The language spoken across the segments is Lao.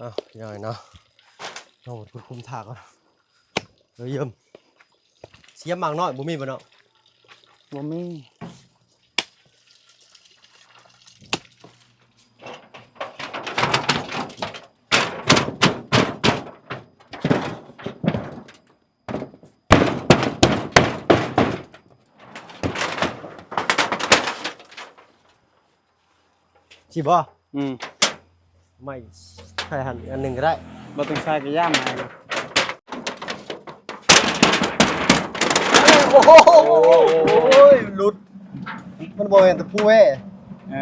ອ້າວ ພີ່ນ້ອງເນາະ ເຮົາຄຸມທາກກ່ອນ ເອີ ເຢີມ ສຽມໝາກນ້ອຍບໍ່ມີບໍ່ເນາະ? ບໍ່ມີ. ຊິບໍ່? ອືມ ໄມ້ໃສ່ຫັ້ນອັນໜຶ່ງກໍໄດ້ ບໍ່ຕ້ອງໃສ່ກໍຢ່າໄມ້. ໂອ້ໂຫ ໂອ້ຍ ຫຼຸດ ມັນບໍ່ແມ່ນຕະປູເວີຍ. ເອີ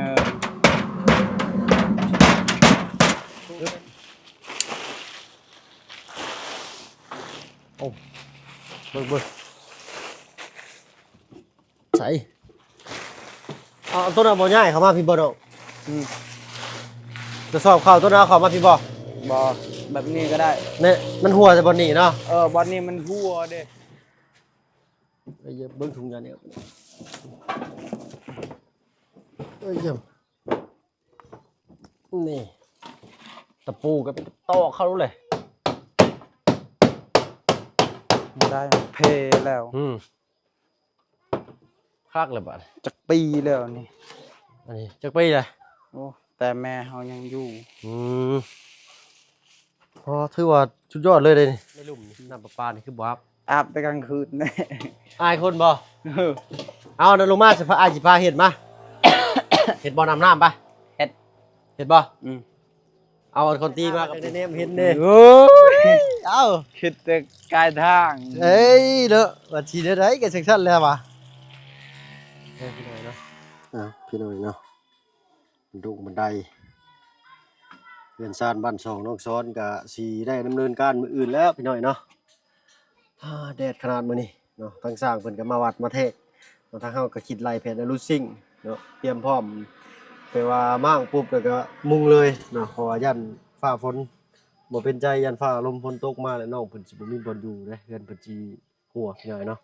ໂອ້ ເບິ່ງ ເບິ່ງ ໃສ ເອົາ ເອົາໂຕນັ້ນບໍ່ຍ້າຍເຂົ້າມາພີ້ບໍ່ນ້ອງ? ອືມ ກະສອບເຂົ້າໂຕນັ້ນເອົາເຂົ້າມາພີ້ບໍ່? ບໍ່ ແບບນີ້ກໍໄດ້ ແນ່ ມັນຮົ່ວແຕ່ບ່ອນນີ້ເນາະ. ເອີ ບ່ອນນີ້ມັນຮົ່ວເດ້. ເອີ ເບິ່ງຖົງຢາງນີ້ ເອີ ເອີ ນີ້ ຕະປູກໍໄປຕອກເຂົ້າເລີຍ ບໍ່ໄດ້ ເພແລ້ວ. ອືມ ຄັກແລ້ວບາດ ຈັກປີແລ້ວນີ້? ອັນນີ້ຈັກປີແລ້ວ? ໂອ້ ແຕ່ແມ່ເຮົາຍັງຢູ່. ອືມ ອໍ ຖືວ່າສຸດຍອດເລີຍເດ້ນີ້. ໃນລຸ່ມນີ້ ນ້ຳປະປານີ້ຄືບໍ່ອາບ? ອາບແຕ່ກາງຄືນ. ອາຍຄົນບໍ່? ເອີ ເອົານັ້ນລົງມາ ຊິພາ ອ້າຍຊິພາເຮັດມາ ເຮັດບໍ່ ນ້ຳ ນ້ຳໄປ ເຮັດ ເຮັດບໍ່? ອືມ ເອົາອັນຄົນຕີມາກັບແນມເຫັນເດ້. ໂອ້ຍ ເອົາ ຄິດແຕ່ກາຍທາງ. ເອີຍເນາະ ວ່າຊິແນວໃດກໍຈັ່ງຊັ້ນແຫຼະວ່າ. ເອີ ພີ່ນ້ອງເນາະ ເອີ ພີ່ນ້ອງເນາະ ບັນດົງບັນໄດ ເຮືອນຊານບ້ານຊ່ອງນ້ອງສອນກະຊິໄດ້ດຳເນີນການມື້ອື່ນແລ້ວ ພີ່ນ້ອງເນາະ. ອາ ແດດຂະໜາດມື້ນີ້ເນາະ ທາງຊ່າງເພິ່ນກໍມາວັດມາແທກເນາະ ທາງເຮົາກໍຄິດໄລ່ແຜ່ນອະລູຊິງເນາະ ຕຽມພ້ອມ ແຕ່ວ່າມ້າງປຸບແລ້ວກໍມຸງເລີຍເນາະ ເພາະວ່າຢ້ານຟ້າຝົນບໍ່ເປັນໃຈ ຢ້ານຟ້າລົມຝົນຕົກມາແລ້ວ ນ້ອງເພິ່ນຊິບໍ່ມີບ່ອນຢູ່ເດ້ ເຮືອນເພິ່ນຊິຮົ່ວ ພີ່ນ້ອງເນາະ.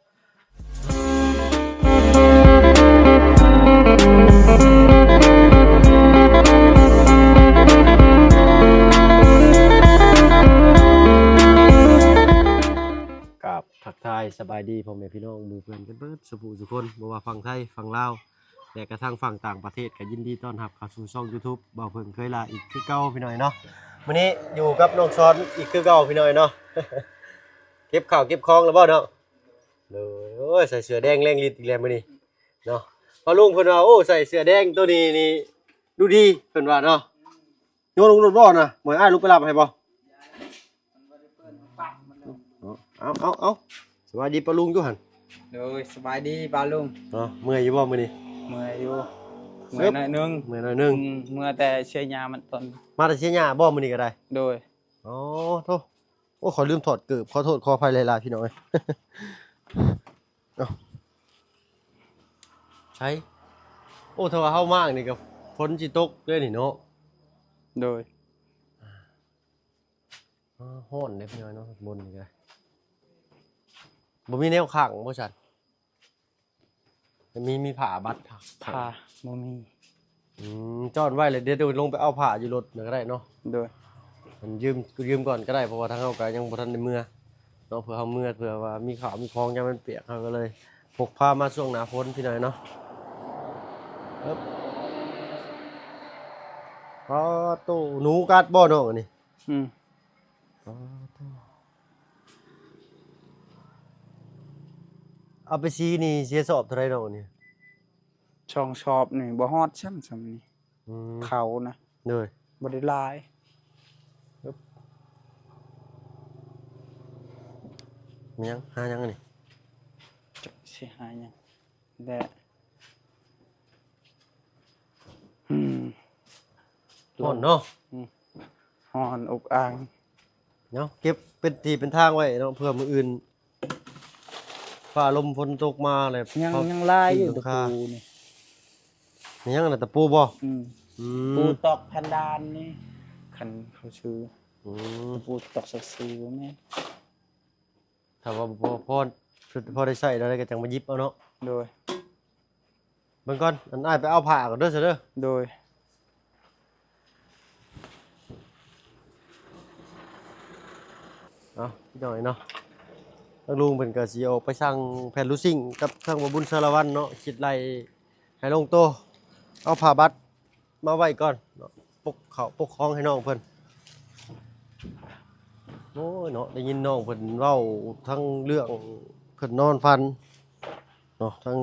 ກາບ ທັກທາຍສະບາຍດີພໍ່ແມ່ພີ່ນ້ອງໝູ່ເພື່ອນກັນເບິດສູ່ຜູ້ສູ່ຄົນ ບໍ່ວ່າຝັ່ງໄທຝັ່ງລາວ ແລະກະທັງຝັ່ງຕ່າງປະເທດ ກະຍິນດີຕ້ອນຮັບເຂົ້າສູ່ຊ່ອງຢູທູບ ບ່າວເຜິ້ງເຄີຍລາ ອີກຄືເກົ່າ ພີ່ນ້ອງເນາະ. ມື້ນີ້ຢູ່ກັບນ້ອງຊອນອີກຄືເກົ່າ ພີ່ນ້ອງເນາະ. ເກັບເຂົ້າເກັບຂອງແລ້ວບໍ່ເນາະ? ໂດຍ ໂອ້ຍ ໃສ່ເສື້ອແດງແລງລິດອີກແລ້ວມື້ນີ້ເນາະ. ພໍ່ລຸງເພິ່ນວ່າ ໂອ້ ໃສ່ເສື້ອແດງໂຕນີ້ນີ້ດູດີ ເພິ່ນວ່າເນາະ. ໂຍນລົງລົດບໍ່ນະ ບໍ່ໃຫ້ອ້າຍລົງໄປຮັບໃຫ້ບໍ່? ເອົາ ເອົາ ເອົາ ສະບາຍດີປ້າລຸງຢູ່ຫັ້ນ. ໂດຍ ສະບາຍດີປ້າລຸງ. ເນາະ ເມື່ອຍຢູ່ບໍ່ມື້ນີ້? ເມື່ອຍຢູ່. ເມື່ອຍໜ້ອຍໜຶ່ງ. ເມື່ອຍໜ້ອຍໜຶ່ງ. ອືມ ເມື່ອແຕ່ເຊຍຍາມັນຕົນ. ມາແຕ່ເຊຍຍາບໍ່ມື້ນີ້ກໍໄດ້? ໂດຍ. ອໍ ໂທ້ ໂອ້ ຂ້ອຍລືມຖອດເກີບ ຂໍໂທດຂໍອະໄພຫຼາຍໆ ພີ່ນ້ອງເອີຍ. ເອົ້າ ໃສ ໂອ້ ຖ້າວ່າເຮົາມານີ້ກໍຝົນຊິຕົກເດ້ນີ້ເນາະ. ໂດຍ. ອາ ຮ້ອນເດ້ພີ່ນ້ອງເນາະ ບົນນີ້ກໍໄດ້. ບໍ່ມີແນວຂັງບໍ່ຊັ້ນ? ມີ ມີຜ້າບັດ ຜ້າ ບໍ່ມີ. ອືມ ຈອດໄວ້ແລ້ວ ດຽວລົງໄປເອົາຜ້າຢູ່ລົດນັ້ນກໍໄດ້ເນາະ. ໂດຍ. ມັນຢືມ ຢືມກ່ອນກໍໄດ້ ເພາະວ່າທາງເຮົາກໍຍັງບໍ່ທັນໄດ້ເມືອເນາະ ເພື່ອເຮົາເມືອ ເພື່ອວ່າມີເຂົ້າມີຂອງ ຢ້ານມັນປຽກ ເຮົາກໍເລີຍພົກພາມາຊ່ວງໜ້າຝົນ ພີ່ນ້ອງເນາະ. ເອີບ ອໍ ໂຕ ໜູກັດບໍ່ນ້ອງອັນນີ້? ອືມ. ອໍ ໂທ້ ເອົາໄປສີນີ້ເສຍສອບເທົ່າໃດນ້ອງນີ້? ສອງສອບນີ້ບໍ່ຮອດຊ້ຳ ຊ້ຳນີ້. ອືມ ເຂົານະ. ໂດຍ. ບໍ່ໄດ້ຫຼາຍ. ແມ່ນຫຍັງ ຫາຫຍັງອັນນີ້? ຈັກຊິຫາຫຍັງແດ່. ອືມ ຮ້ອນເນາະ. ອືມ ຮ້ອນອົບອາງ. ເນາະ ເກັບເປັນທີ່ເປັນທາງໄວ້ເນາະ ເພື່ອມື້ອື່ນຟ້າລົມຝົນຕົກມາແລ້ວ ຍັງ ຍັງຫຼາຍຢູ່ ຕະປູນີ້. ແມ່ນຫຍັງນະ ຕະປູບໍ່? ອືມ ອືມ ປູຕອກພັນດານນີ້ ຄັນເຂົາຊື້. ອືມ ຕະປູຕອກສັກສີບໍ່ແມ່ນ. ຖ້າວ່າບໍ່ພໍ ພໍໄດ້ໃຊ້ແນວໃດກໍຈັ່ງມາຫຍິບເອົາເນາະ. ໂດຍ. ເບິ່ງກ່ອນ ອັນ ອ້າຍໄປເອົາຜ້າກ່ອນເດີ ຊະເດີ. ໂດຍ. ເນາະ ພີ່ນ້ອງເນາະ. ທາງລຸງເພິ່ນກໍຊິອອກໄປສັ່ງແຜ່ນລູຊິງກັບທາງບໍ່ບຸນສາລະວັນເນາະ ຄິດໄລ່ໃຫ້ລົງໂຕ. ເອົາຜ້າບັດມາໄວ້ກ່ອນເນາະ ປົກເຂົ້າປົກຂອງໃຫ້ນ້ອງເພິ່ນ. ໂອ້ຍເນາະ ໄດ້ຍິນນ້ອງເພິ່ນເວົ້າທັງເລື່ອງເພິ່ນນອນຝັນເນາະ ທາງ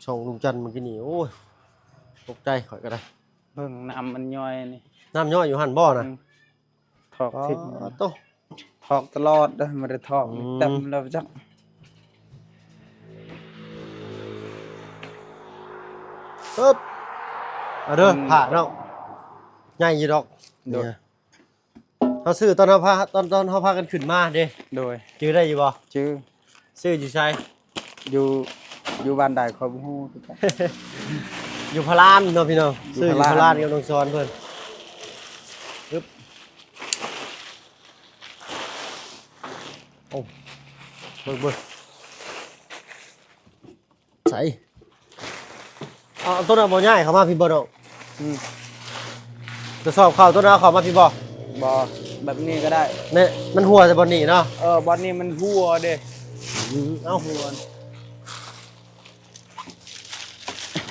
ຊ່ອງລຸງຈັນເມື່ອກີ້ນີ້ ໂອ້ຍ ຕົກໃຈຂ້ອຍກໍໄດ້. ເບິ່ງນ້ຳມັນຍ້ອຍນີ້ ນ້ຳຍ້ອຍຢູ່ຫັ້ນບໍ່ນະ? ອືມ ຖອກທິດ ປາດໂທ້ ຖອກຕະຫຼອດເດີ ບໍ່ໄດ້ຖອກ ອືມ ເຕັມແລ້ວຈັກ. ເອີບ ເອົາເດີ ອືມ ຜ້າເນາະ ໃຫຍ່ຢູ່ດອກ. ໂດຍ ນີ້ ເຮົາຊື້ຕອນເຮົາພາ ຕອນ ຕອນເຮົາພາກັນຂຶ້ນມາເດ້. ໂດຍ ຈື່ໄດ້ຢູ່ບໍ່? ຈື່. ຊື້ຢູ່ໃສ? ຢູ່ ຢູ່ບ້ານໃດຂ້ອຍບໍ່ຮູ້ຄືກັນ. ຢູ່ພະລານເນາະພີ່ນ້ອງ ຊື້ຢູ່ພະລານ ພະລານກັບນ້ອງສອນເພິ່ນ. ປຶບ ໂອ້ ເບິ່ງ ເບິ່ງ ໃສ ເອົາ ເອົາໂຕນັ້ນບໍ່ຍ້າຍເຂົ້າມາພີ້ບໍ່ນ້ອງ? ອືມ ກະສອບເຂົ້າໂຕນັ້ນເອົາເຂົ້າມາພີ້ບໍ່? ບໍ່ ແບບນີ້ກໍໄດ້ ນີ້ ມັນຮົ່ວແຕ່ບ່ອນນີ້ເນາະ. ເອີ ບ່ອນນີ້ມັນຮົ່ວເດ້. ອືມ ເອົາ ຮົ່ວ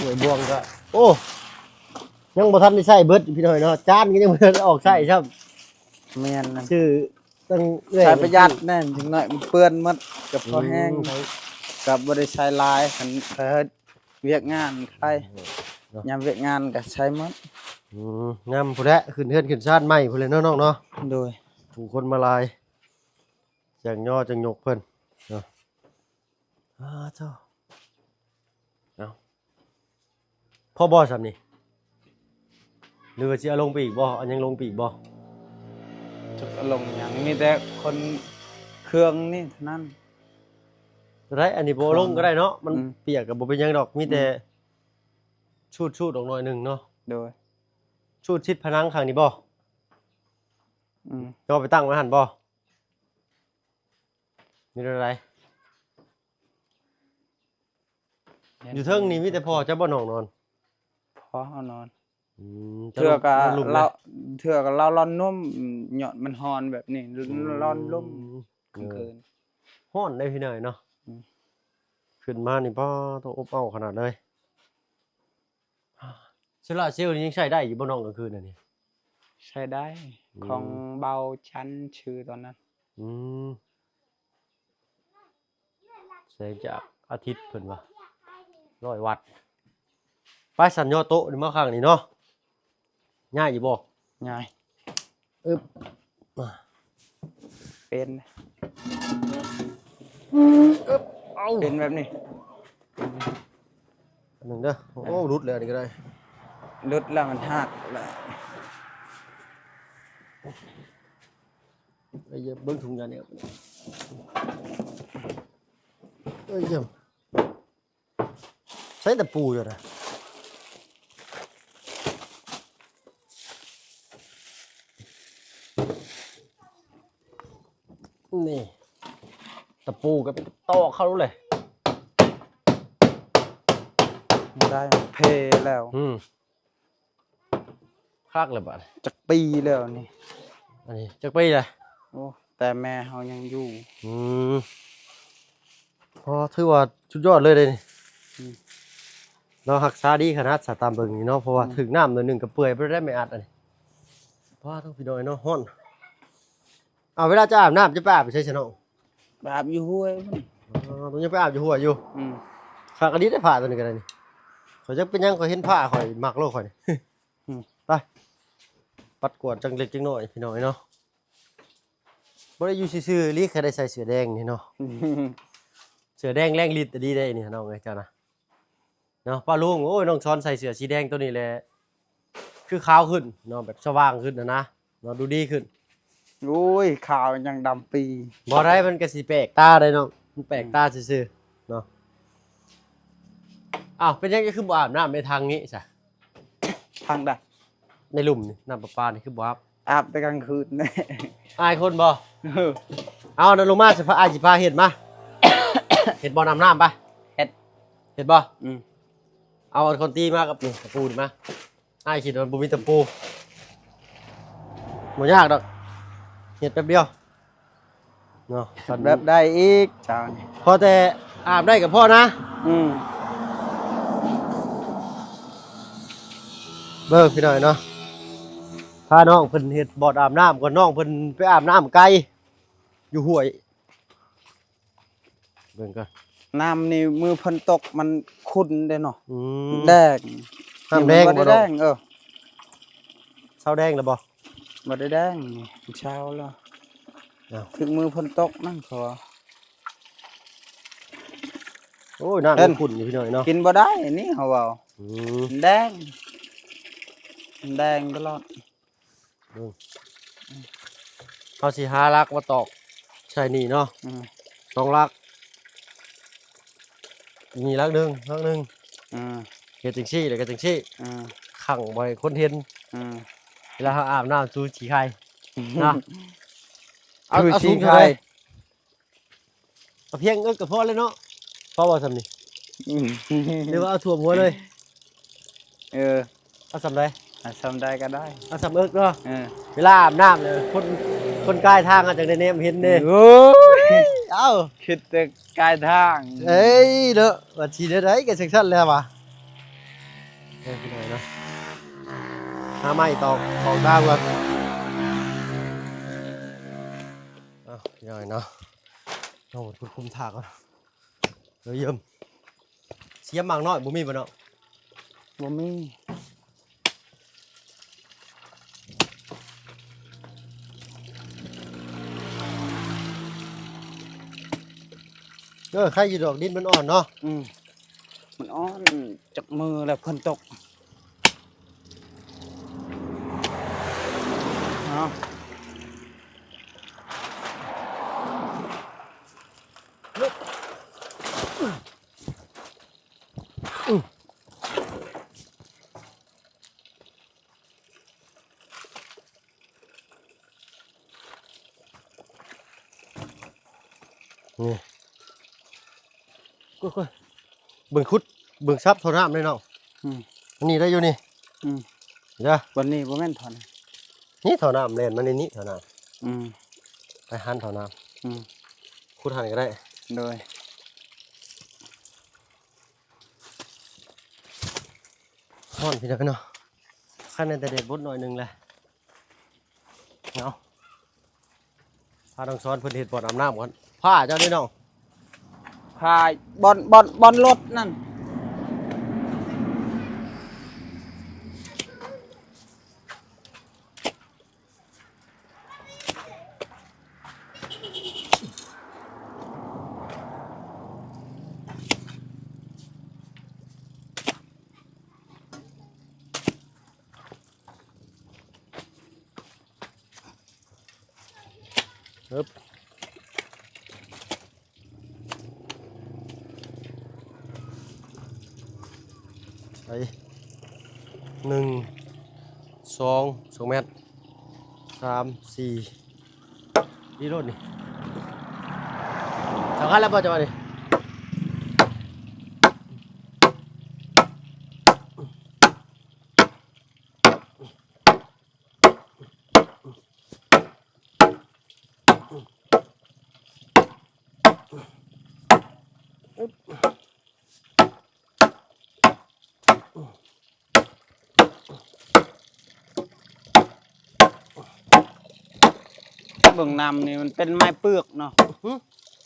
ຫ້ວຍບວງກໍ ໂອ້ ຍັງບໍ່ທັນໄດ້ໃຊ້ເບິດພີ່ນ້ອງເນາະ ຈານກໍຍັງບໍ່ທັນອອກໃຊ້ຊ້ຳ. ແມ່ນນະ ຊື້ ຕ້ອງເອື້ອຍ ໃຊ້ປະຢັດແດ່ ຈັກໜ້ອຍມັນເປື້ອນໝົດ ກໍພໍແຫ້ງ. ອືມ ກໍບໍ່ໄດ້ໃຊ້ຫຼາຍ ຄັນ ເອີ ວຽກງານໄດ້ ເນາະ ຍາມວຽກງານກໍໃຊ້ໝົດ. ອືມ ຍາມພຸ້ນແຫຼະ ຂຶ້ນເຮືອນຂຶ້ນຊານໃໝ່ພຸ້ນແຫຼະເນາະນ້ອງເນາະ. ໂດຍ ຜູ້ຄົນມາຫຼາຍ ຈັ່ງຍໍຈັ່ງຍົກເພິ່ນເນາະ. ອ້າ ເຈົ້າ ເອົາ ພໍບໍ່ຊ່ຳນີ້ ຫຼືວ່າຊິເອົາລົງໄປອີກບໍ່? ເອົາຫຍັງລົງໄປອີກບໍ່? ຈັກເອົາລົງຫຍັງ ມີແຕ່ຄົນເຄື່ອງນີ້ເທົ່ານັ້ນ. ໄດ້ ອັນນີ້ບໍ່ເອົາລົງກໍໄດ້ເນາະ ມັນ ອືມ ປຽກກໍບໍ່ເປັນຫຍັງດອກ ມີແຕ່ ອືມ ຊູດໆ ອອກໜ້ອຍໜຶ່ງເນາະ. ໂດຍ ຊູດຊິດຜະໜັງຂ້າງນີ້ບໍ່? ອືມ ເຈົ້າໄປຕັ້ງໄວ້ຫັ້ນບໍ່? ມີແນວໃດ? ຢູ່ເທິງນີ້ມີແຕ່ພໍ່ເຈົ້າບໍ່ນ້ອງນອນ? ພໍ່ເຮົານອນ. ອືມ ເທື່ອກໍລາວ ເທື່ອກໍລາວລອນນົມ ຍ້ອນມັນຮ້ອນແບບນີ້ ອືມ ລອນລົມ ເອີ ກາງຄືນ. ຮ້ອນເດ້ພີ່ນ້ອງເນາະ. ອືມ ຂຶ້ນມານີ້ ປ້າ ຕ້ອງອົບເອົາຂະໜາດເລີຍ. ໂຊລາເຊວນີ້ຍັງໃຊ້ໄດ້ຢູ່ບໍ່ນ້ອງ ກາງຄືນອັນນີ້? ໃຊ້ໄດ້ ອືມ ຂອງເບົາຈັນຊື່ຕອນນັ້ນ. ອືມ ແສງຈາກອາທິດເພິ່ນວ່າ ຮ້ອຍວັດ. ໄປ ສັນຍໍໂຕະນີ້ມາຂ້າງນີ້ເນາະ. ຍ້າຍຢູ່ບໍ່? ຍ້າຍ. ອຶບ ເປັນ ອຶບ ເອົາ ເປັນແບບນີ້ ອັນໜຶ່ງເດີ. ໂອ້ ເອີ ຫຼຸດແລ້ວ ອັນນີ້ກໍໄດ້ ຫຼຸດແລ້ວ ມັນຫັກແລ້ວ. ເອີຍ ເບິ່ງຖົງຢາແນວ ເອີຍ ໃຊ້ຕະປູຢູ່ນະ ນີ້ ຕະປູກໍໄປຕອກເຂົ້າເລີຍ. ບໍ່ໄດ້ ເພແລ້ວ. ອືມ ຄັກແລ້ວບາດນີ້. ຈັກປີແລ້ວນີ້? ອັນນີ້ຈັກປີແລ້ວ? ໂອ້ ແຕ່ແມ່ເຮົາຍັງຢູ່. ອືມ ອໍ ຖືວ່າສຸດຍອດເລີຍເດ້ນີ້. ອືມ ລາວຮັກສາດີຂະໜາດ ສາຕາມເບິ່ງນີ້ເນາະ ເພາະວ່າ ອືມ ຖືກນ້ຳໜ້ອຍໜຶ່ງກໍເປື່ອຍໄປແລ້ວ ແມ່ອັດອັນນີ້. ວ້າ ໂທ້ ພີ່ນ້ອງເອີຍເນາະ ຮ້ອນ. ເອົາ ເວລາເຈົ້າອາບນ້ຳ ເຈົ້າໄປອາບຢູ່ໃສຊະນ້ອງ? ໄປອາບຢູ່ຫ້ວຍພຸ້ນ. ອໍ ຕ້ອງຍັງໄປອາບຢູ່ຫ້ວຍຢູ່. ອືມ ຄັກອີ່ຫຼີເດ້ ຜ້າຕົວນີ້ກໍໄດ້ນີ້. ຂ້ອຍຈັກເປັນຫຍັງ ຂ້ອຍເຫັນຜ້າ ຂ້ອຍມັກໂລດຂ້ອຍນີ້. ອືມ ໄປ ປັດກວາດຈັກເລັກຈັກນ້ອຍ ພີ່ນ້ອງເອີຍເນາະ. ບໍ່ໄດ້ຢູ່ຊື່ໆ ລີ ແຄ່ໄດ້ໃສ່ເສື້ອແດງນີ້ເນາະ. ເສື້ອແດງແລງລິດດີເດ້ນີ້ ນ້ອງເອີຍ ເຈົ້ານະເນາະ. ປ້າລຸງ ໂອ້ຍ ນ້ອງຊອນໃສ່ເສື້ອສີແດງໂຕນີ້ແຫຼະ ຄືຂາວຂຶ້ນເນາະ ແບບສະຫວ່າງຂຶ້ນຫັ້ນນະເນາະ ດູດີຂຶ້ນ. ໂອ້ຍ ຂາວຍັງດຳປີ. ບໍ່ໄດ້ ມັນກໍຊິແປກຕາໄດ໋ນ້ອງ ມັນແປກຕາ ອືມ ຊື່ໆ ເນາະ. ອ້າວ ເປັນຫຍັງຈະຄືບໍ່ອາບນ້ຳໃນຖັງນີ້ຊະ? ທາງໃດ? ໃນລຸ່ມນີ້ ນ້ຳປະປານີ້ຄືບໍ່ອາບ? ອາບແຕ່ກາງຄືນ. ອາຍຄົນບໍ່? ເອີ ເອົານະ ລົງມາຊິພາ ອ້າຍຊິພາເຮັດມາ. ເຮັດບໍ່? ອາບນ້ຳປະ? ເຮັດ. ເຮັດບໍ່? ອືມ ເອົາອັນຄົນຕີມາກັບນີ້ ຕະປູນີ້ມາ. ອ້າຍຄິດວ່າບໍ່ມີຕະປູ ບໍ່ຍາກດອກ ເຮັດແປັບດຽວ. ເນາະ ຄັນແບບໄດ້ອີກ ເຈົ້ານີ້ ພໍແຕ່ອາບໄດ້ກໍພໍນະ. ອືມ ເບິ່ງພີ່ນ້ອງເນາະ ພານ້ອງເພິ່ນເຮັດບ່ອນອາບນ້ຳກ່ອນ ນ້ອງເພິ່ນໄປອາບນ້ຳໄກຢູ່ຫ້ວຍ. ເບິ່ງກ່ອນ ນ້ຳນີ້ມື້ຝົນຕົກມັນຂຸ່ນເດ້ເນາະ. ອືມ ແດງ ນ້ຳແດງ ນີ້ມັນບໍ່ໄດ້ແດງ. ເອີ ເຊົາແດງແລ້ວບໍ່? ບໍ່ໄດ້ແດງ ນີ້ເຊົາແລ້ວ. ອ້າວ ຖືກມື້ຝົນຕົກນັ້ນເຂົາວ່າ. ໂອ້ຍ ນ້ຳມັນຂຸ່ນຢູ່ພີ່ນ້ອງເນາະ ກິນບໍ່ໄດ້ນີ້ເຂົາເວົ້າ. ອືມ ແດງ ແດງຕະຫຼອດ. ເບິ່ງ ເຮົາຊິຫາຫຼັກມາຕອກໃສ່ນີ້ເນາະ. ອືມ ສອງຫຼັກ ນີ້ຫຼັກໜຶ່ງ ຫຼັກໜຶ່ງ. ອືມ ເຮັດຈັ່ງຊີ້ ແລ້ວກໍຈັ່ງຊີ້. ອືມ ຂັງບໍ່ໃຫ້ຄົນເຫັນ. ອືມ ເວລາເຮົາອາບນ້ຳ ສູຂີ້ໄຂ່ເນາະ. ເອົາ ສູຂີ້ໄຂ່ ເອົາສູງເທົ່າໃດ? ເອົາພຽງເອິກກໍພໍແລ້ວເນາະ. ພໍບໍ່ສ່ຳນີ້? ອືມ ຫຼືວ່າເອົາຖ້ວມຫົວເລີຍ? ເອີ ເອົາສ່ຳໃດ? ເອົາສ່ຳໃດກໍໄດ້ ເອົາສ່ຳເອິກເນາະ. ເອີ ເວລາອາບນ້ຳເລີຍ ຄົນ ຄົນກາຍທາງເຮົາຈັ່ງໄດ້ແນມເຫັນເດ້. ໂອ້ຍ ເອົ້າ ຄິດແຕ່ກາຍທາງ. ເອີຍເນາະ ວ່າຊິແນວໃດກໍຈັ່ງຊັ້ນແຫຼະວ່າ. ເອີ ພີ່ນ້ອງເນາະ ຫາໄມ້ຕອກ ຕອກຕາມກ່ອນ. ເອົາ ພີ່ນ້ອງເນາະ ເຮົາຂຸດຂຸມຖາກກ່ອນ. ເອີ ເຢີມ ສຽມໝາກນ້ອຍບໍ່ມີບໍ່ເນາະ? ບໍ່ມີ. ເອີ ໄຄຢູ່ດອກ ດິນມັນອ່ອນເນາະ. ອືມ ມັນອ່ອນ ຈັກມື້ແລ້ວຝົນຕົກ. ເອົາ ນີ້ ໂອ້ຍ ເບິ່ງຂຸດ ເບິ່ງສັບທໍ່ນ້ຳເດ້ນ້ອງ. ອືມ ອັນນີ້ໄດ້ຢູ່ນີ້. ອືມ ເດີ ບ່ອນນີ້ບໍ່ແມ່ນທໍ່ນ້ຳ ນີ້ທໍ່ນ້ຳແລ່ນມາໃນນີ້ ທໍ່ນ້ຳ. ອືມ ໄປຫັນທໍ່ນ້ຳ. ອືມ ຂຸດຫັ້ນກໍໄດ້. ໂດຍ. ຮ້ອນພີ່ນ້ອງເນາະ ຄັນແຕ່ແດດບົດໜ້ອຍໜຶ່ງແຫຼະເນາະ. ພານ້ອງສອນເພິ່ນເຮັດບ່ອນອາບນ້ຳກ່ອນ ພາເຈົ້າເດ້ນ້ອງ ພາບ່ອນ ບ່ອນ ບ່ອນລົດນັ້ນ. ໄປ ໜຶ່ງ ສອງ ສອງແມັດ ສາມ ສີ່ ນີ້ໂລດນີ້ ສຳຄັນແລ້ວບໍ່ ຈັງຫວະນີ້? ເບິ່ງນ້ຳນີ້ມັນເປັນໄມ້ເປືອກເນາະ. ຫື?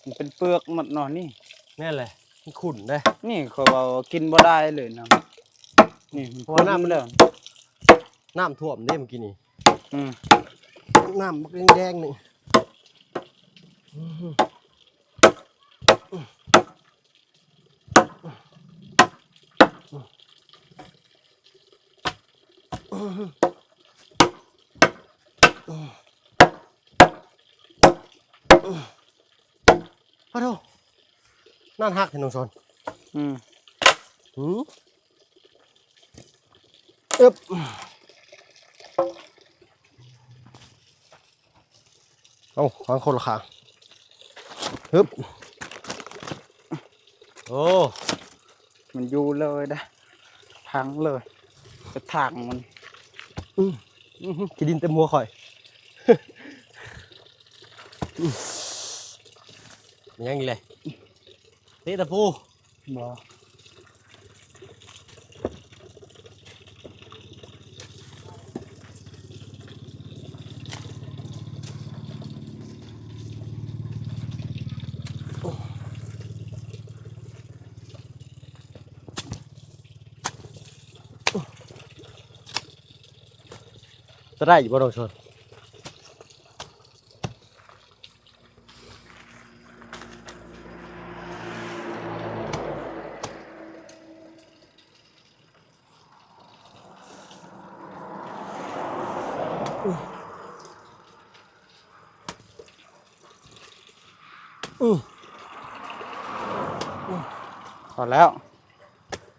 ມັນເປັນເປືອກໝົດເນາະນີ້. ແມ່ນແຫຼະ ມັນຂຸ່ນເດ້. ນີ້ເຂົາເວົ້າກິນບໍ່ໄດ້ເລີຍນ້ຳນີ້ ມັນຂຸ່ນແລ້ວ. ນ້ຳຖ້ວມເດ້ມື້ກີ້ນີ້. ອືມ ນ້ຳບັກແດງໆນີ້. ປາໂທ້ ນັ້ນຮັກແທ້ນ້ອງສອນ. ອືມ ຫື ອຶບ ເອົາ ວາງຄົນລະຂ້າງ ຮຶບ ໂອ້ ມັນຢູ່ເລີຍເດ້ ທາງເລີຍ ໄປທາງມັນ ອືມ ອືມ ຂີ້ດິນເຕັມຫົວຂ້ອຍ ອືມ. หยังอีกเลย เตะตะปู บ่ จะได้อยู่บ่น้องชน อือ พอแล้ว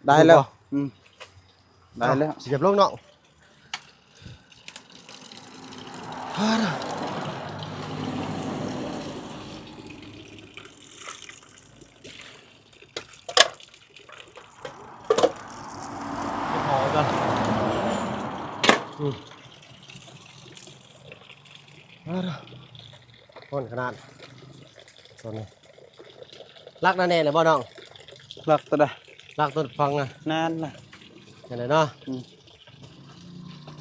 ได้แล้ว อืม ได้แล้ว เสียบลงเนาะ พอก่อน อืม ฮ้อนขนาด ตอนนี้ ลักนั่นแน่เลยบ่น้อง ลักตัวใด ลักตัวฟังนะ นั่นน่ะ นั่นแหละเนาะ อืม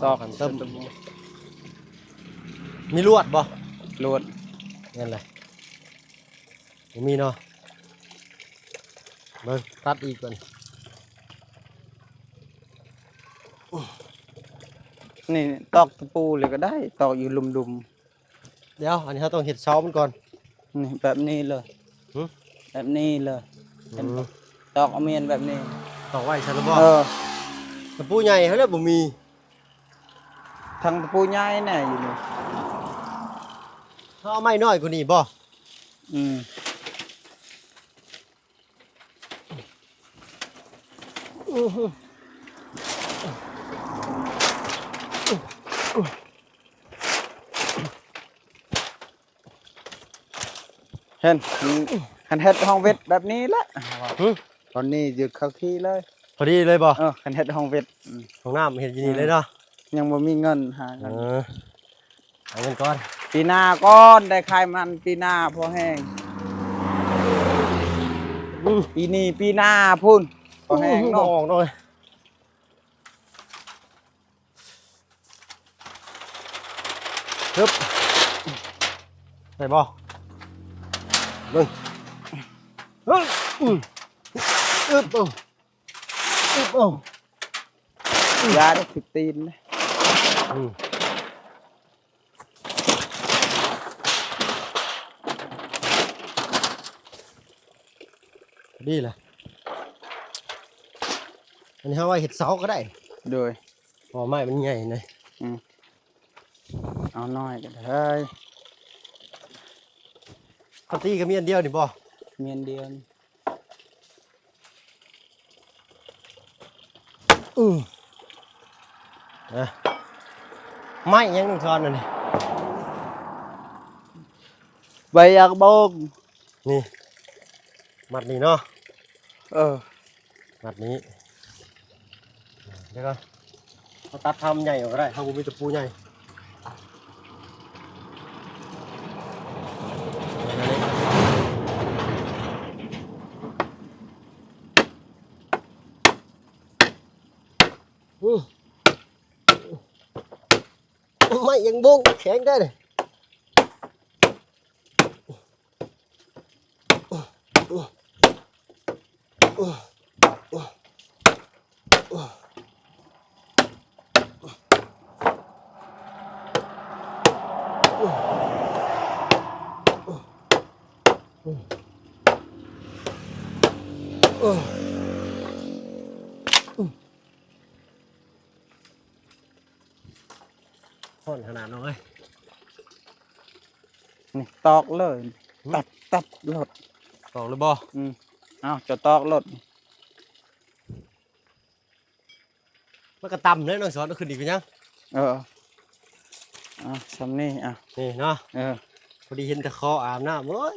ตอก เติม มีลวดบ่ ลวด นั่นแหละ บ่มีเนาะ เบิ่ง ตัดอีกก่อน นี่ ตอกตะปูเลยก็ได้ ตอกอยู่หลุมๆ เดี๋ยว อันนี้เราต้องเฮ็ดเสามันก่อน นี่ แบบนี้เลย หึ แบบนี้เลย อืม ตอกเอาเมียนแบบนี้ ตอกไว้ซั่นบ่ เออ ตะปูใหญ่หั่นแหละบ่มี ทั้งตะปูใหญ่แน่อยู่นี่ เขาเอาไม้น้อยกว่านี้บ่ อืม เห็น คันเฮ็ดห้องเว็ดแบบนี้แหละ หึ ตอนนี้อยู่เข้าที่เลย พอดีเลยบ่ เออ คันเฮ็ดห้องเว็ด อืม ห้องน้ำเฮ็ดอยู่นี่เลยเนาะ ยังบ่มีเงินหากัน เออ เอาเงินก่อน ปีหน้าก่อน ได้ขายมันปีหน้าพอแฮง อืม ปีนี้ปีหน้าพุ้น พอแฮงเนาะ ออกหน่อย ฮึบ ได้บ่ เบิ่ง เฮ้ย อืม อึบ โอ้ อึบ โอ้ อย่าได้ถืกตีนนะ อืม พอดีแหละ อันนี้เฮาไว้เฮ็ดเสาก็ได้ โดย เพราะไม้มันใหญ่นะ อืม เอาน้อยก็ได้ เขาตีก็มีอันเดียวนี่บ่ มีอันเดียวนี่ อือ เอ้อ ไม้หยังลุงชอนนั่นนี่ ใบยางบง นี่ มัดนี่เนาะ เออ มัดนี้ เดี๋ยวก่อน เราตัดทำใหญ่กว่าก็ได้ เราบ่มีตะปูใหญ่ อืม ไม้ยังบงแข็งได้เลย ฮ้อนขนาดน้องเอ้ย นี่ตอกเลย หึ ตัด ตัดโลด ตอกเลยบ่ อืม เอา จะตอกโลด มันก็ต่ำเลยน้องสอน เอาขึ้นอีกเป็นหยัง เออ อ่ะ ส่ำนี้ อ่ะ นี่เนาะ เออ พอดีเห็นแต่คออาบน้ำ โอ้ย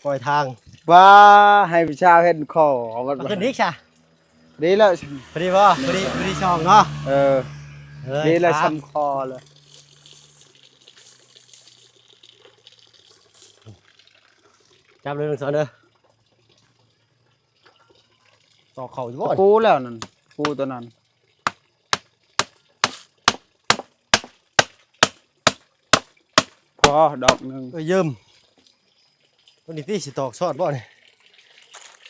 ปล่อยทาง ว่าให้ผู้ชาวเห็นคอ เอามัน เอาขึ้นอีกซะ ดีแล้ว พอดีบ่ พอดี พอดีช่องเนาะ เออ เอ้ย ดีแล้ว ครับ ส่ำคอเลย ครับ เด้อ น้องสอนเด้อ ตอกเข้าอยู่บ่ ตะปูแล้วนั่น ตะปูตัวนั้น พอดอกหนึ่ง เอ้ย เยิ่ม ตัวนี้ติสิตอกซอดบ่นี่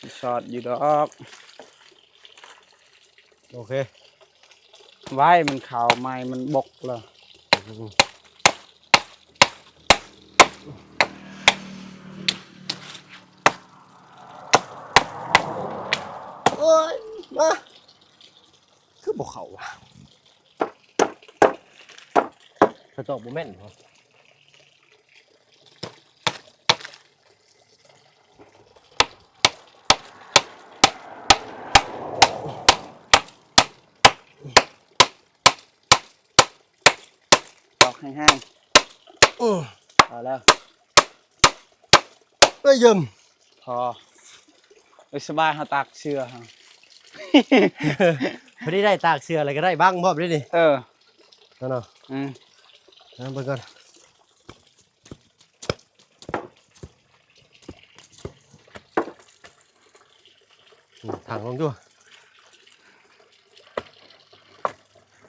สิซอดอยู่ดอก โอเค ไว้มันขาวใหม่มันบกแล้ว โอ้ย มา คือบ่เข้าวะ กระจอกบ่แม่นบ่ ตอกแฮงๆ อือ เอาแล้ว เอ้ย เยิ่ม พอ เอ้ย สบาย เฮาตากเสื้อเฮา พอดีได้ตากเสื้อแล้วก็ได้บังพร้อมเด้นี่ เออ นั่นเนาะ อืม เอาเบิ่งก่อน อืม ถังลงอยู่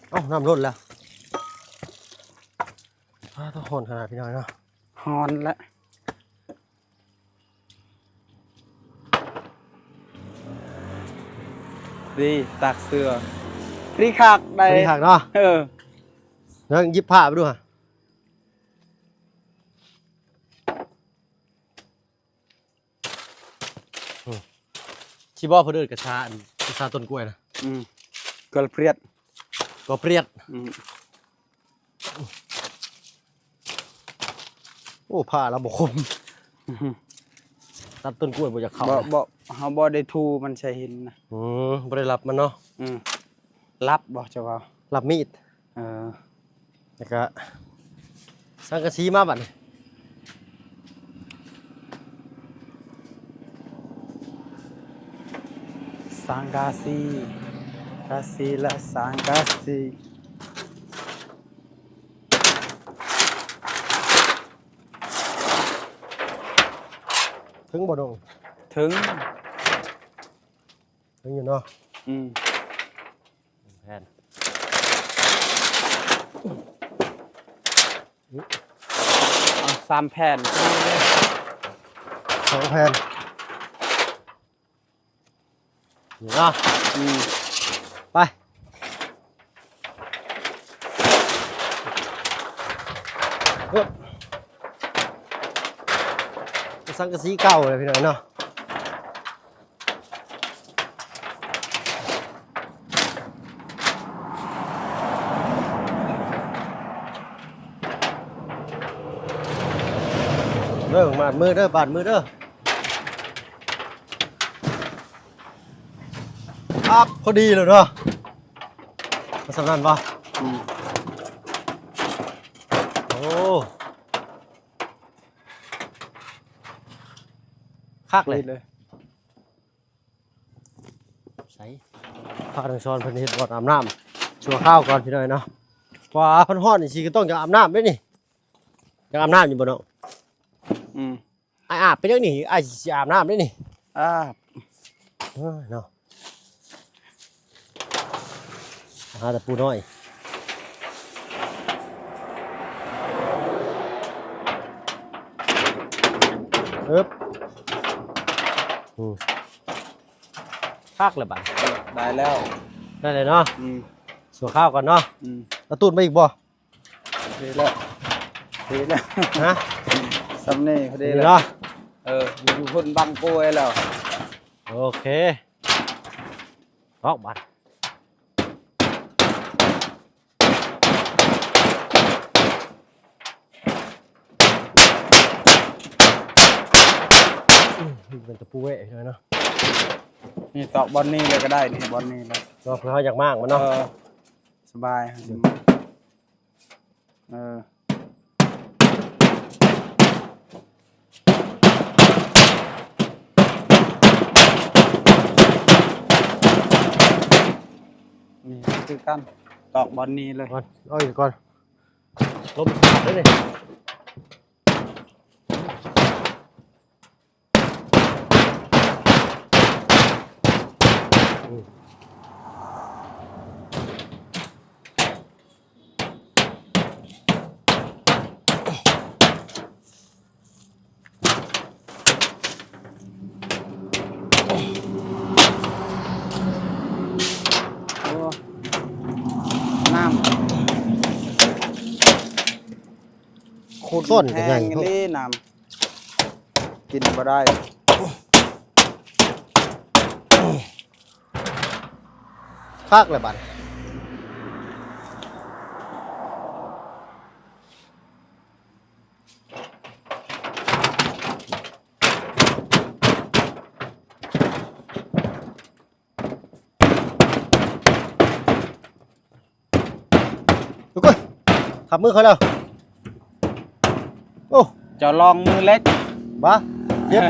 เอ้า น้ำล้นแล้ว อ้า ฮ้อนขนาดพี่น้อยเนาะ ฮ้อนละ ดี ตากเสื้อ พอดีคักได้ พอดีคักเนาะ เออ แล้วหยิบผ้าไปดูฮะ อืม สิบ่เพิ่นเอิ้นกระชา อัน กระชาต้นกล้วยนะ อืม กอเปรียด กอเปรียด อืม โอ้ ผ้าเราบ่คม อือฮึ ตัดต้นกล้วยบ่อยากเข้า บ่ นะ บ่ เฮาบ่ได้ถูมันใส่หินนะ อืม บ่ได้รับมันเนาะ อืม รับบ่เจ้าว่า รับมีด เออ แล้วก็สังกะสีมาบัดนี้ สังกะสี กะสีและสังกะสี ถึงบ่น้อง ถึง ถึงอยู่เนาะ อืม แผ่น เอาสามแผ่น สองแผ่น นี่เนาะ อืม ไป เอิบ สังกะสีเก่าเลยพี่น้อยเนาะ เด้อ บาดมือเด้อ บาดมือเด้อ ครับ พอดีเลยเนาะ มาสำนันปะ อืม โอ้ คักเลย ใส่ พาทางซ้อนเพิ่นเฮ็ดบ่อนอาบน้ำชั่วคราวก่อนพี่น้อยเนาะ เพราะว่าเพิ่นฮ้อนจั่งซี้ก็ต้องอยากอาบน้ำเด้นี่ อยากอาบน้ำอยู่บ่น้อง อืม อ้ายอาบไปเด้อนี่ อ้ายสิอาบน้ำเด้นี่ อาบ เอ้ยเนาะ หาตะปูน้อย เอิบ อืม คักแล้วบัด ได้แล้ว ได้เลยเนาะ อืม ชั่วคราวก่อนเนาะ อืม เอาตูดมาอีกบ่ ดีแล้ว ดีแล้ว ฮะ สำนี่พอดี ดี แล้ว เนาะ เออ อยู่พุ่นบังกล้วยแล้ว โอเค ออกบัด อืม มันเป็นตะปูแหวะหน่อยเนาะ นี่ตอกบ่อนนี้เลยก็ได้ นี่บ่อนนี้เลย เนาะ เพื่อเฮาอยากมางมันเนาะ เออ สบาย อืม เออ นี่คือกัน ตอกบ่อนนี้เลย ก่อน เอาอีกก่อน ลมขาดเลยนี่ เ ໂອ້ ນ້ຳ ຂຸດ ຊ້ອນກໍໃຫຍ່ ແຫ້ງອີ່ຫຼີນ້ຳ ກິນບໍ່ໄດ້ ຄັກແລ້ວບາດນີ້. ໂອ້ຍ ທັບມືຂ້ອຍແລ້ວ ໂອ້ ເຈົ້າລອງມືເຫຼັກ ບາ ເຈັບ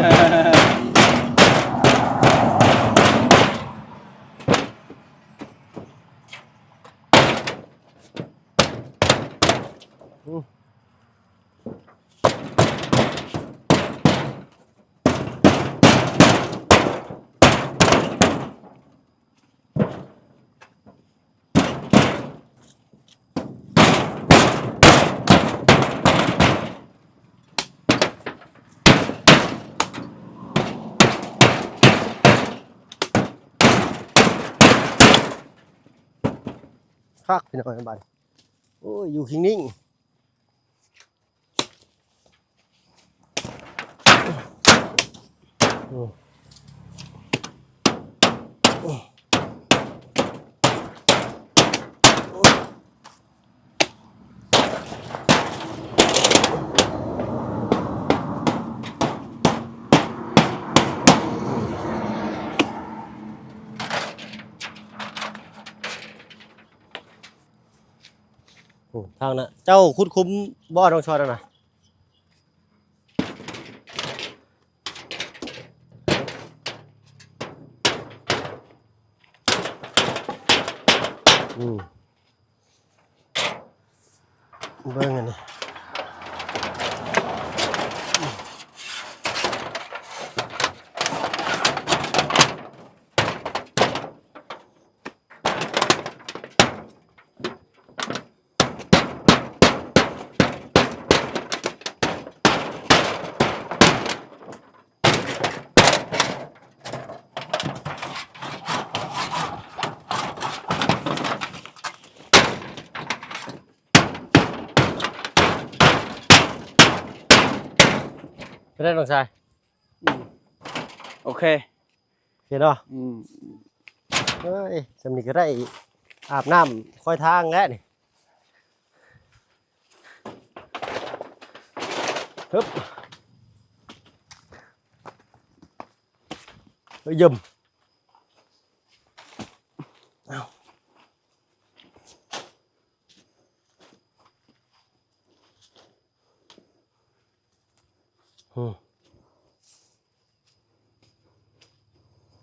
ອື. ຄັກພີ່ນ້ອງເອີຍ ບາດນີ້ ໂອ້ຍ ຢູ່ຄິງນິ້ງ. ໂອ້ ທາງນັ້ນ ເຈົ້າຂຸດຂຸມບໍ່ ນ້ອງຊອຍນັ້ນນະ? ອືມ ເບິ່ງອັນນີ້. ເປັນໄດນ້ອງຊາຍ? ອືມ ໂອເຄ ໂອເຄເນາະ ອືມ ເອີຍ ສ່ຳນີ້ກໍໄດ້ອາບນ້ຳຄອຍທາງແລ້ວນີ້ ຮຶບ ເອີຍ ຢ້ຳ ເອົາ. ອືມ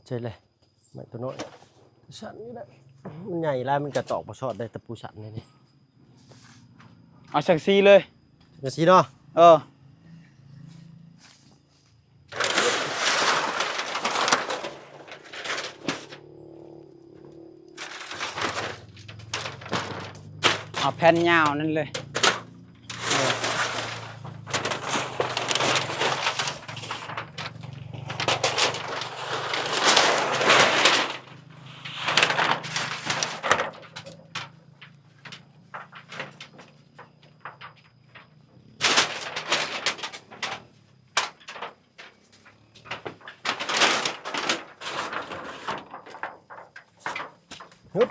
ໃຊ່ເລີຍ ໄມ້ຕົວນ້ອຍ ສັ້ນນີ້ແຫຼະ ມັນໃຫຍ່ຫຼາຍ ມັນກະຕອກບໍ່ຊອດໄດ້ ຕະປູສັ້ນນີ້ ເອົາສັງກະສີເລີຍ ສັງກະສີເນາະ ເອີ. ເອົາແຜ່ນຍາວນັ້ນເລີຍ ເອີ.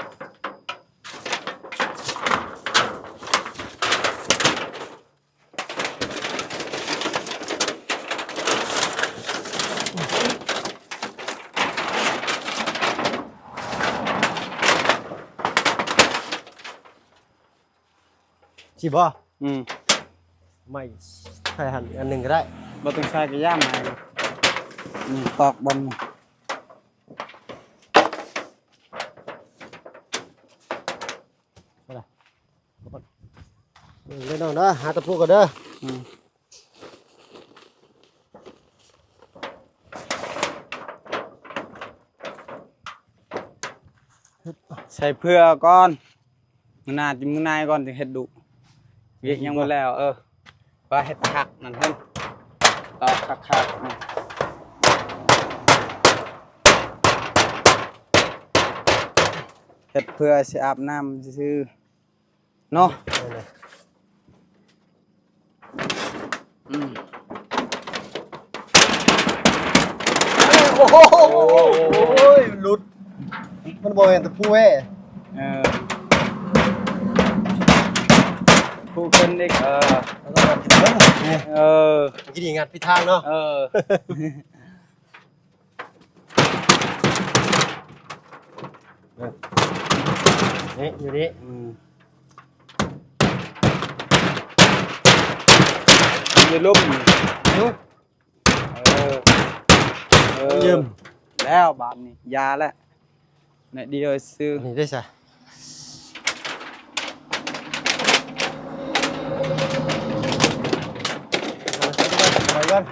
ຊິບໍ່? ອືມ ໄມ້ໃສ່ຫັ້ນອັນໜຶ່ງກໍໄດ້ ບໍ່ຕ້ອງໃສ່ກະຢ່າໄມ້ ອືມ ຕອກບ່ອນນີ້ ເດີນ້ອງເດີ ຫາຕະປູກ່ອນເດີ ອືມ. ໂ ໃສ່ເຟືອກ່ອນ ມື້ໜ້າ ມື້ໃນກ່ອນຈຶ່ງເຮັດດຸ ວຽກຍັງບໍ່ແລ້ວ. ເອີ ວ່າເຮັດຄັກນັ້ນເຫັນ ຕອກຄັກໆ ເຮັດເພື່ອຊິອາບນ້ຳຊື່ໆ ເນາະ. ອືມ ໂອ້ໂຫ ໂອ້ຍ ມັນຫຼຸດ ມັນບໍ່ແມ່ນຕະປູແຫວ. ເອີ ປູຂຶ້ນອີກ. ເອີ ເອີ ກິນດີ ງັດຜິດທາງເນາະ. ເອີ ນີ້ ຢູ່ນີ້. ອືມ ຢູ່ລຸ່ມ. ຫື ເອີ ເອີ ຢືມແລ້ວບາດນີ້ ຢ່າແລ້ວ ໜ້ອຍດຽວຊື່. ນີ້ເດ້ຊະ ຖອຍກ່ອນ.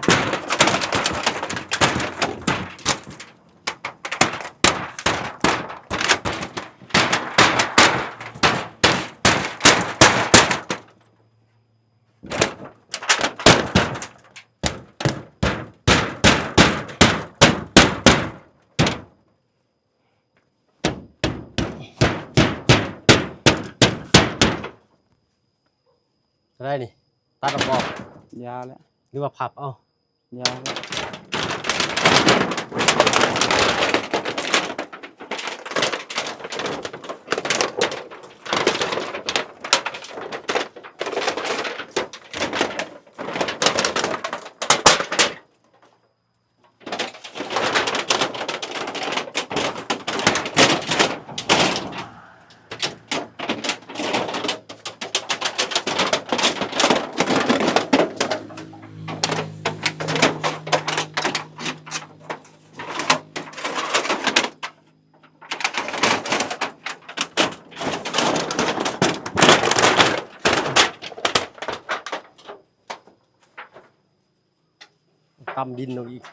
ເທົ່າໃດນີ້? ຕັດອອກບໍ່? ຢ່າແຫຼະ ຫຼືວ່າພັບເອົາ? ຢ່າແຫຼະ. ຕຳດິນລົງອີກ.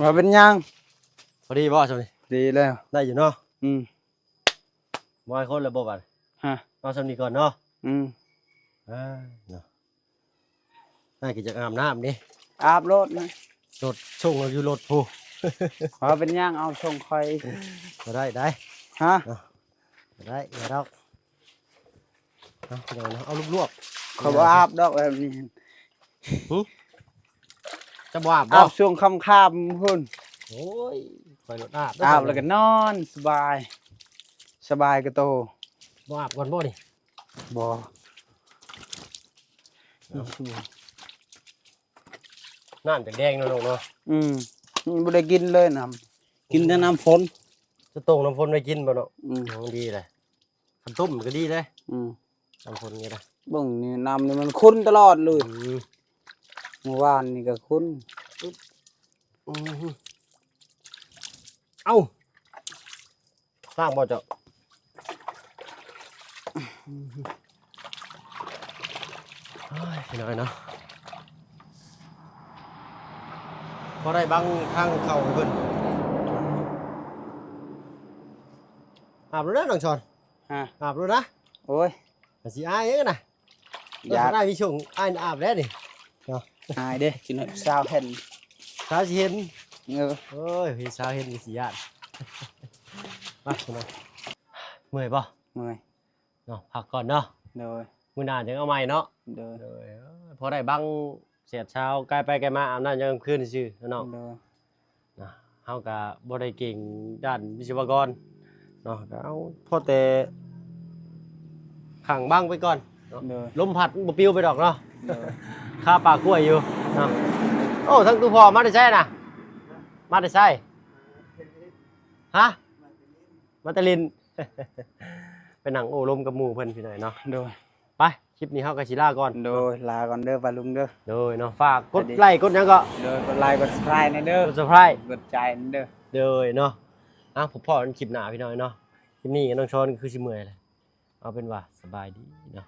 ບໍ່ເປັນຫຍັງ. ພໍດີບໍ່ຊ່ຳນີ້? ດີແລ້ວ. ໄດ້ຢູ່ເນາະ. ອືມ ບໍ່ໃຫ້ຄົນແລ້ວບໍ່ບາດ? ຮະ ເອົາຊ່ຳນີ້ກ່ອນເນາະ. ອືມ ເອີ ເນາະ. ອ້າຍກໍຢາກອາບນ້ຳເດ້. ອາບໂລດນະ. ລົດສົ່ງເຮົາຢູ່ລົດພຸ້ນ. ບໍ່ເປັນຫຍັງ ເອົາສົ່ງຂ້ອຍ. ກໍໄດ້ໄດ໋. ຮະ ເນາະ ກໍໄດ້ ບໍ່ດອກ. ເອົາ ເອົາລວກໆ. ຂ້ອຍບໍ່ອາບດອກແບບນີ້. ຫື ຈະບໍ່ອາບບໍ່? ອາບຊ່ວງຄ່ຳໆພຸ້ນ. ໂອ້ຍ ຂ້ອຍໂລດອາບ. ອາບແລ້ວກໍນອນສະບາຍ ສະບາຍກະໂຕ. ບໍ່ອາບກ່ອນບໍ່ນີ້? ບໍ່. ນ້ຳຈະແດງເນາະນ້ອງເນາະ. ອືມ ບໍ່ໄດ້ກິນເລີຍນ້ຳ ກິນແຕ່ນ້ຳຝົນ. ຈະຕົ້ມນ້ຳຝົນໄວ້ກິນບໍ່ເນາະ? ອືມ ດີແຫຼະ. ຄັນຕົ້ມມັນກໍດີເດ້. ອືມ ນ້ຳຝົນນີ້ນະ. ເບິ່ງນີ້ ນ້ຳນີ້ມັນຂຸ່ນຕະຫຼອດເລີຍ. ອືມ ມື້ວານນີ້ກໍຂຸ່ນ. ອືມ ເອົ້າ ລ້າງບໍ່ເຈົ້າ? ໂອ້ຍ ພີ່ນ້ອງເນາະ ພໍໄດ້ບັງທາງເຂົ້າໃຫ້ເພິ່ນ. ອາບແລ້ວນະນ້ອງຊອນ. ຮະ ອາບແລ້ວນະ. ໂອ້ຍ ມັນຊິອາຍຫຍັງນະ. ຢາກ ອາຍມີຊ່ວງ ອາຍອາບແລ້ວນີ້ເນາະ. ອາຍເດ້ ຊິນ້ອຍສາວເຫັນ ສາວຊິເຫັນ. ເອີ ໂອ້ຍ ເຫັນສາວເຫັນກໍຊິຢ້ານ. ໄປ ເມື່ອຍບໍ່? ເມື່ອຍເນາະ ພັກກ່ອນເນາະ. ໂດຍ ມື້ໜ້າຈັ່ງເອົາໃໝ່ເນາະ. ໂດຍ ໂດຍ ພໍໄດ້ບັງແສບຊາວ ກາຍໄປກາຍມາ ອາບນ້ຳຍາມຄ່ຳຄືນຊື່ໆ ເນາະ. ໂດຍ ນະ ເຮົາກະບໍ່ໄດ້ເກັ່ງດ້ານວິສະວະກອນເນາະ ກະເອົາພໍແຕ່ຂັງບັງໄປກ່ອນເນາະ. ໂດຍ ລົມພັດມັນບໍ່ປິວໄປດອກເນາະ. ໂດຍ ຄາປາກກ້ວຍຢູ່ເນາະ. ໂອ້ ທັງຕູ້ພໍ່ມາແຕ່ໃສນະ? ມາແຕ່ໃສ? ຮະ? ມາແຕ່ຫຼິ້ນ ໄປນັ່ງໂອ້ລົມກັບໝູ່ເພິ່ນພີ່ນ້ອງເນາະ. ໂດຍ ໄປ ຄລິບນີ້ເຮົາກໍຊິລາກ່ອນ. ໂດຍ ລາກ່ອນເດີປ້າລຸງເດີ. ໂດຍເນາະ ຝາກກົດໄລກົດຫຍັງກໍ. ໂດຍ ກົດໄລກົດຊັບສະໄຄຣບແດ່ເດີ ກົດຊັບສະໄຄຣບ ກົດໃຈແດ່ເດີ. ໂດຍເນາະ ເອົາ ພົບພໍ້ກັນຄລິບໜ້າພີ່ນ້ອງເນາະ. ຄລິບນີ້ນ້ອງຊອນກໍຄືຊິເມື່ອຍແລ້ວ. ເອົາເປັນວ່າສະບາຍດີເນາະ.